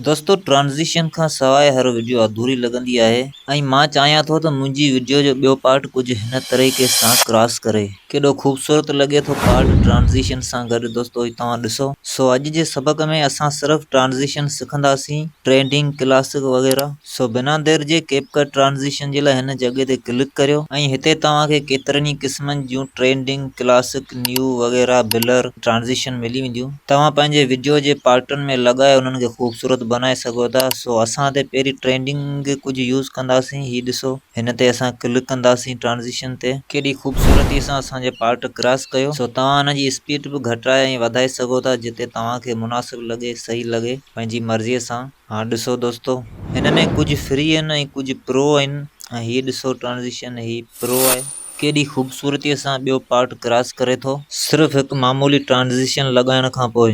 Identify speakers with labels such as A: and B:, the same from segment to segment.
A: دوستو ٽرانزيشن کان سواء هر وڊيو اڌوري لڳندي آهي ۽ مان چاهيان ٿو ته منهنجي وڊيو جو ٻيو پارٽ ڪجهه هن طريقي سان ڪراس ڪري. ڪيڏو خوبصورت لڳي ٿو پارٽ ٽرانزيشن سان گڏ دوستو هي توهان ڏسو. سو اڄ جي سبق ۾ اسان صرف ٽرانزيشن سکنداسين ٽرينڊنگ ڪلاسڪ وغيره. سو بنا دير جي ڪيپ ڪٽ ٽرانزيشن جي لاء هن جڳهه تي ڪلڪ ڪريو ۽ هتي توهان کي ڪيترن ئي قسمن جون ٽرينڊنگ ڪلاسڪ نيو وغيره بلر ٽرانزيشن ملي وينديون. توهان پنهنجي وڊيو جي پارٽن ۾ لڳائي انهن کي خوبصورت بنائي سگهو ٿا سو اسان هتي پهرين ٽرينڊنگ ڪجهه يوز ڪنداسين هي ڏسو هن تي اسان ڪلڪ ڪنداسين ٽرانزيشن تي. ڪيڏي خوبصورتي سان اسان جي پارٽ ڪراس ڪيو سو توهان هن جي اسپيڊ به گهٽائي ۽ وڌائي سگهو ٿا جتي توهان کي مناسب لڳي صحيح لڳي پنهنجي مرضي سان. هاڻ ڏسو دوستو هن ۾ ڪجهه فري آهن ۽ ڪجهه پرو آهن ۽ هي ڏسو ٽرانزيشن هي پرو آهي. ڪيڏي خوبصورتي سان ٻيو پارٽ ڪراس ڪري ٿو. صرف هڪ معمولي ٽرانزيشن لڳائڻ کان پوء.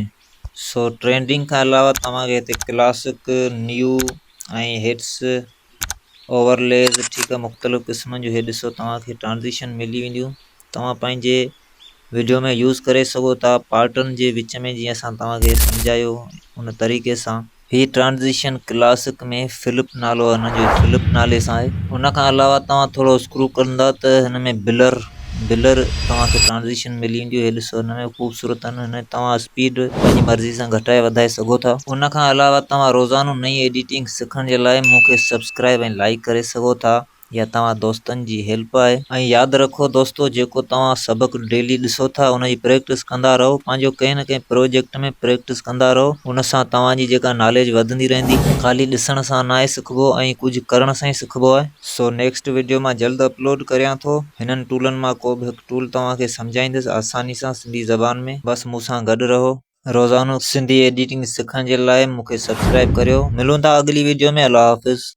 A: سو ٽرينڊنگ کان علاوه توهان کي هتي ڪلاسڪ، نيو ۽ هٽس، اوورليز ٺيڪ آهي مختلف قسمن جون هي ڏسو توهان کي ٽرانزيشن ملي وينديون توهان پنهنجي وڊيو ۾ يوز ڪري سگهو ٿا پارٽن جي وچ ۾ جيئن اسان توهان کي سمجهايو ان طريقي سان. هي ٽرانزيشن ڪلاسڪ ۾ فلپ نالو آهي هن جو فلپ نالي سان آهي ان کان علاوه توهان ٿورو اسڪرو ڪندا ته هن ۾ بلر Blur توهان کي ٽرانزيشن ملي وينديون هي ڏسو هن ۾ خوبصورت آهن هن توهان اسپيڊ پنهنجي مرضي سان گهٽائي وڌائي سگهو ٿا ان کان علاوه توهان روزانو نئين ايڊيٽنگ سکڻ جي لاء مون کي سبسڪرائب ۽ لائيڪ ڪري سگهو ٿا. يا توهان دوستن جي هيلپ آهي ۽ ياد رکو دوستو جيڪو توهان سبق ڊيلي ڏسو ٿا ان جي پريڪٽس ڪندا رهو پنهنجو ڪنهن نه ڪنهن پروجيڪٽ ۾ پريڪٽس ڪندا رهو ان سان توهان جي جيڪا ناليج وڌندي رهندي خالي ڏسڻ سان ناهي سکبو ۽ ڪجهه ڪرڻ سان ئي سکبو آهي. سو نيڪسٽ وڊيو مان جلد اپلوڊ ڪريان ٿو هنن ٽولن مان ڪو به هڪ ٽول توهان کي سمجهائيندس آساني سان سنڌي زبان ۾ بس مون سان گڏ رهو. روزانو سنڌي ايڊيٽنگ سکڻ جي لاء مون کي سبسڪرائب ڪريو ملون ٿا اڳلي وڊيو ۾ الله حافظ.